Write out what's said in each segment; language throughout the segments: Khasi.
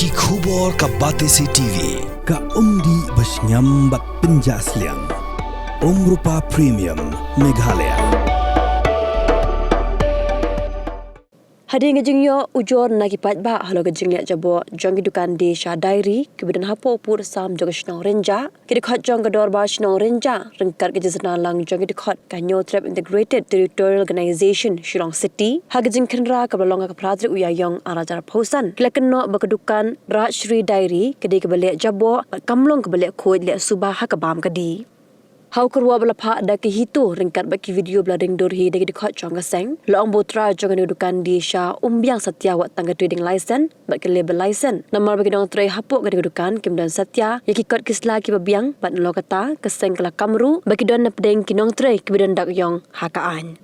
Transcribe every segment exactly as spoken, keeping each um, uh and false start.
Ki khubor ka Batesi T V, ka umdih ba shngiam bad pynjah sliang. Umrupa Premium, Meghalaya. Hadien ka jingïoh ujor na ki paidbah halor ka jingleh jaboh jong ki dukan die sha Dairy kiba don hapoh u pud sam jong ka shnong Rynjah, ki dkhot jong ka dorbar shnong Rynjah ryngkat ka jingïaseng lang jong ki dkhot ka Hynñiewtrep Integrated Territorial Organization Shillong City, ha ka jingkhynra kaba la long ha ka phra tarik u Ïaïong arhajar arphew san, ki la kynnoh ba ka dukan Rajshri Dairy ka dei kaba leh jaboh bad kam long kaba leh khuid leh suba ha ka bam ka dih. Ha u kyrwoh ba la phah da ki photo ryngkat bad ki video ba la ring dur hi da ki dkhot jong ka seng, la ong ba u trai jong kane ka dukan die sha um biang satia wat tang ka trading license bad ka labour license, namar ba ki nongtrei hapoh kane ka dukan kim don satia ïa ki kot ki sla kiba biang bad nalor kata ka seng ka la kam ruh ba ki don napdeng ki nongtrei kiba don dak ïong ha ka aiñ.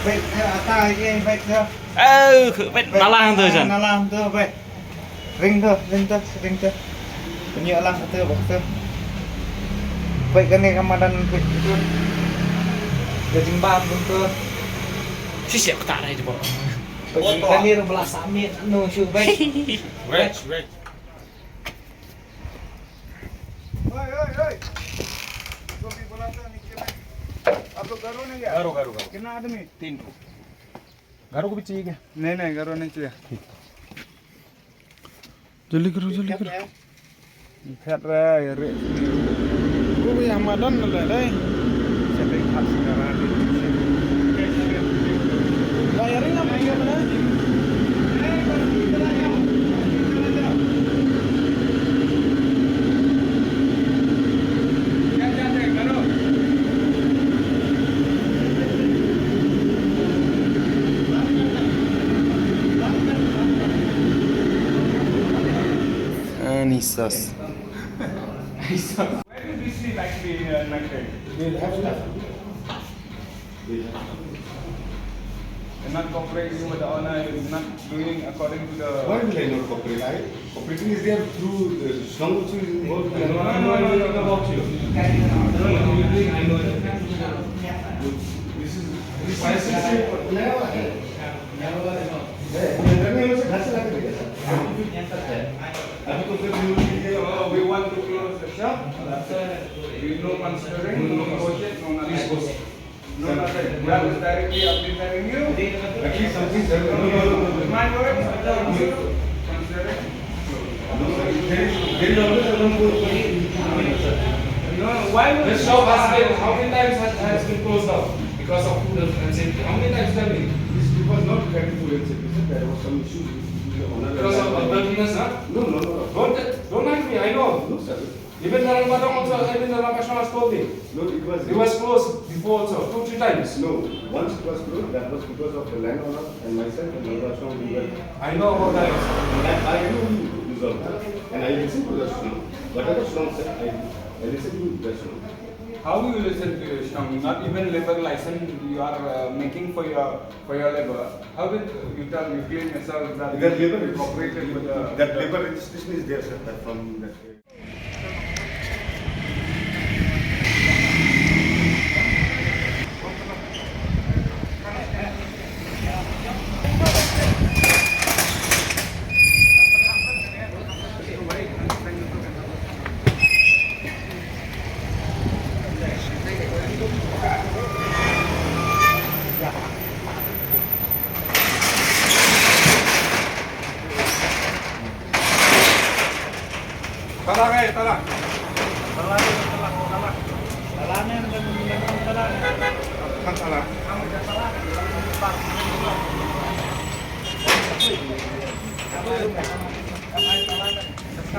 Peit, eh, ata, eh, peit, eh. Oh, peit, peit, nalang tu, ah, Jan. Nalang tu, peit. Ring tu, ring tu, ring tu. Pynïoh lang tu, bak tu. Peit kane ka madan, peit tu. Ka jingbam tu. Shisha, aku tak ada je, Bok. Peit kane ruh ba la submit, anu shu, peit. Wait, wait. ओए, ओए, ओए। इसको भी बुलाता नीचे में। आप लोग गारो नहीं गया? गारो, गारो, गारो। कितना आदमी? तीन को। गारो को भी चाहिए क्या? नहीं, नहीं, गारो नहीं चाहिए। जल्दी करो, जल्दी करो। Phet re, re. Ko ba ïa madan na le dei. Sa dei phat sngara dei. La ïa ring ap ïa madan. Anisas. Where do we sleep actually, uh, night time? We'll have to. We'll have to. You're not cooperating with the owner, you're not doing according to the... Why will I not cooperate? I, cooperating is there through the song also is involved. No, no, no, no, no, no. What you doing, I know. This is, this is, this is, अभी तो फिर न्यू मीडिया, oh, we want to close the shop. We no considering, no negotiate, no nothing. No nothing. We are directly, I'll be telling you. At least something, sir. My word, considering. No, there is, there is always a room for... No, why would... This shop has been, how many times has, has been closed down because of food and safety? How many times tell me? This, it was not regarding food and safety, sir. There was some issues with, with the owner. Because of the dirtiness, huh? No, no, no, no. Don't, don't mind me, I know. No, sir. Even the Rangbadong also, even the Rangbadong has told me. No, it was... It was closed before also, two, three times. No, once it was closed, that was because of the landowner and myself and Rangbadong, we were... I know about that also. And I, I knew you resolved that. And I listened to the song. Whatever song said, I, I listened to the song. How you listen to your song? Not even labour license you are, uh, making for your, for your labour. How did you tell, you claim yourself that... That labour you cooperated with the... That labour registration is there, sir, that from that... Talang, eh, talang. Talang, talang, talang. Talang, eh, talang, talang. Kan talang.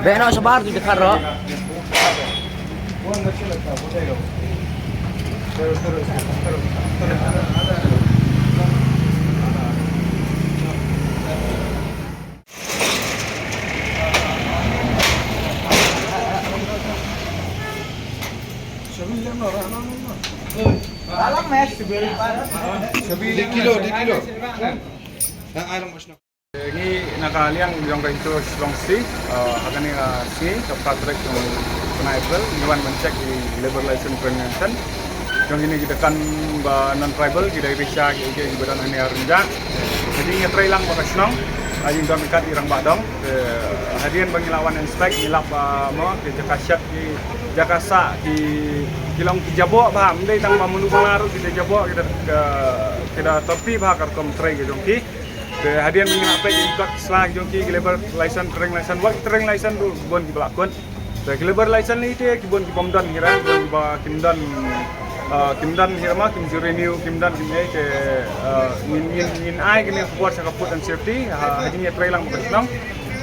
Beh, no, sabar, tu dekat, Ro. Dalam, Mas. Di kilo, di kilo. Ngi Na ka liang jong ka HITO Shillong City, uh, ha kane ka sngi ka phra tarik jong u bnai April, ngi wan ban check ïa ki labour license, trading license jong kine ki dukan ba non tribal, ki dairy sha, ki, ki, kiba don hangne ha Rynjah. Hadien ngi ïatrei lang bad ka shnong, hadien don kat i rangbah dong. Te hadien ba ngi la wan inspect, ngi lap, uh, mo, ki jaka shet, ki jaka sah, ki, ki long ki jaboh bha, ym dei tang ba mano ba la ruh ki da jaboh, ki da, ki da torti bha ka rukom trei ka jong ki. Te hadien ba ngi la peit ïa ki kot ki sla ki jong ki, ki labour license, trading license, wat ki trading license ruh bun kiba la kut. Te ki labour license lei te ki bun ki bym don hi ra, ki bun kiba kim don, uh, kim don hi ra ma, kim ju renew, kim don kim ei te, uh, ngin, ngin, ngin ai kane ka khubor sha ka food and safety, ha, hadien ïatrei lang bad ka shnong.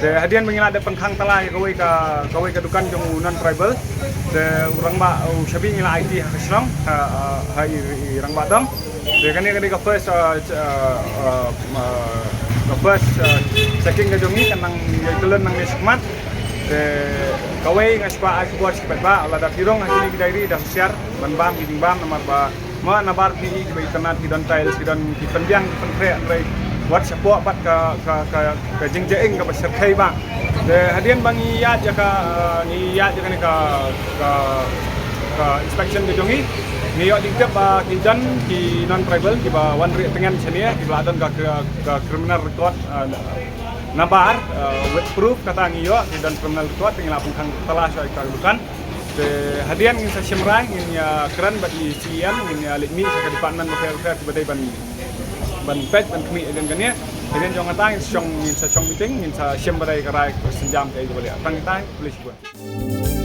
Te hadien ba ngi la dep pynkhang tala ïa kawei ka, kawei ka dukan jong u non tribal. Te u rangbah, u shabi ngi la aiti ha ka shnong, ha, ha, ha i, i rangbah dong. Te kane ka dei ka first, uh, ch-, uh, uh, uh, ka first, uh, checking ka jong ngi, kan nang ïa ka lon nangne shakhmat. Te kawei nga shu kwah ai khubor sha ki paidbah, lada phi rung ha kine ki dairy da husiar ban bam ki jingbam, namar ba mo, nabar phi i kiba itynnad, ki don tiles, ki don ki pynbiang, ki pynkhreh, hynrei wat shapoh pat ka, ka, ka, ka jingjaing kaba shyrkhei bha. Te hadien ba ngi ïaid ïa ka, uh, ngi ïaid ïa kane ka, ka, ka inspection ka jong ngi, ngi ïoh jingtip ba ki don ki non tribal kiba wan rieh tngen shane, kiba la don ka, ka, ka criminal record, uh, nabar, uh, with proof, kata ngi ïoh ki don criminal record, te ngi la pynkhang tala sha ka dukan. Te hadien ngin sa shim rai, ngin ïa kren bad i CEM, ngin ïa leit mih sha ka department bapher bapher kiba dei ban, ban peit, ban khmih hadien kane. Hadien jong kata ngin sa shong, ngin sa shong meeting, ngin sa shim ba dei ka rai ka synjam kaei kaba leh. Tang kata, khublei shibun.